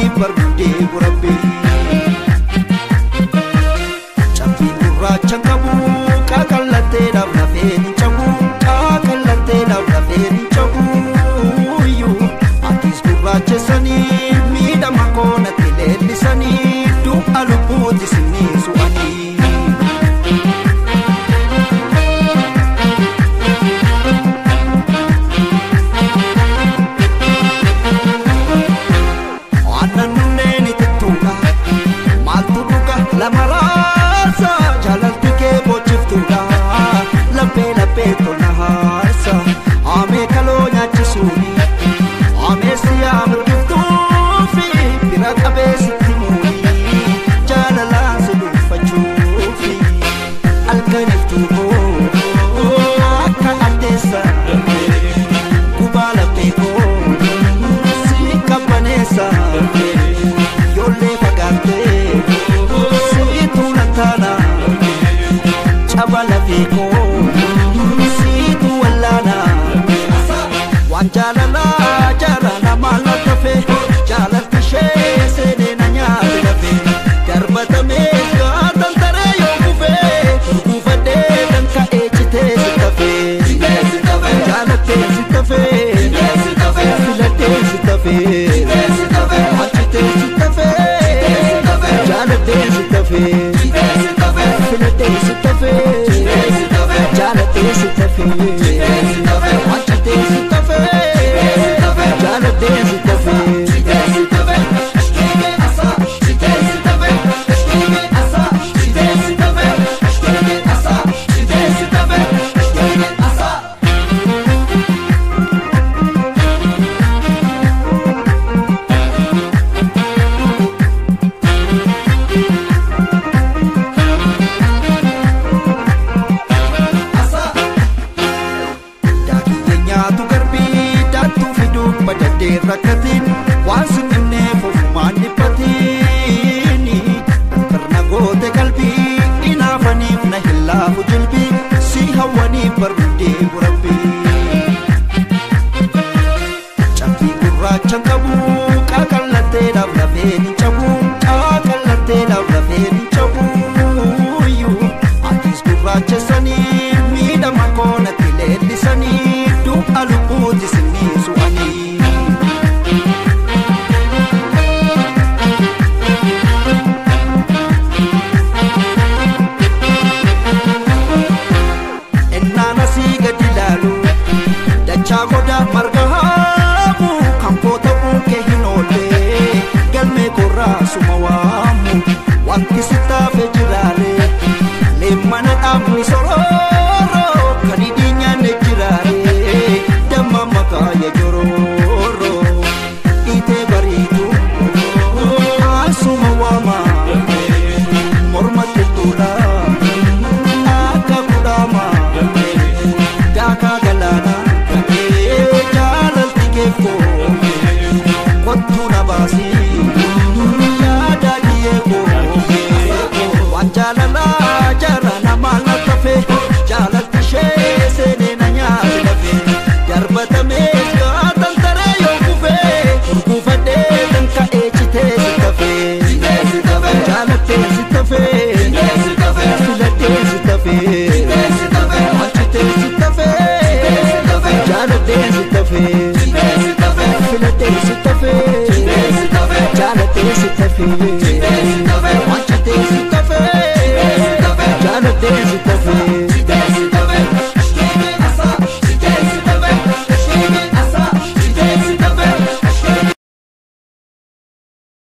hawwaniif barbaadee gurabbe. Cabbii gurraacha qabu qaqallatee lafeen hin cabu qaqallatee lafeen hin cabu. Atis gurraachessanii miidhama koonatti leellisanii du'a lubbuuti sinii su'anii. Lamaraasa jaalalti kee bochiftuudha laphee laphee tolna haarsa amee kaloo nyaachisuuni amee siyaa mirgiftuufi bira qabeessitti muuni jaalalaan si dhuunfachuufi halkaniftuu koo akka addeessa gubaa laphee koo si qabbaneessa yoollee fagaattee. Chabala feko situ wallana wan jalala jalala mala tafe jalal tishe sene na nyaate lafe darbatame gaatan tare yo kufe kufade dan ka echite sitafe jalate sitafe filate sitafe achite sitafe jalate sitafe filate sitafe jalate sitafe achite sitafe jalate sitafe. Rakkatiin waan sinimneef ofumaan dhiphatiin barna goote qalbii inaafaniif na hin laafu jilbii si hawwaniif barbaadee gurabbii. Cabbii gurraacha qabu qaqallatee lafeen hin cabu qaqallatee lafeen hin cabu. Atis gurraachessanii miidhama koonatti leellisanii du'a lubbuuti sinii su'anii. Chagoda marga haamu kan koota buukee hin oolle galmee korraa suma waamu wanti sitaafe jiraare leemmana dhaabni sorooro kan hidhii nyaanne jiraare damma maqaa ya jorooro dhiitee bariitu asuma waama morma qilxuudha akka kudhaama daakaa galaana. Kottu na baasi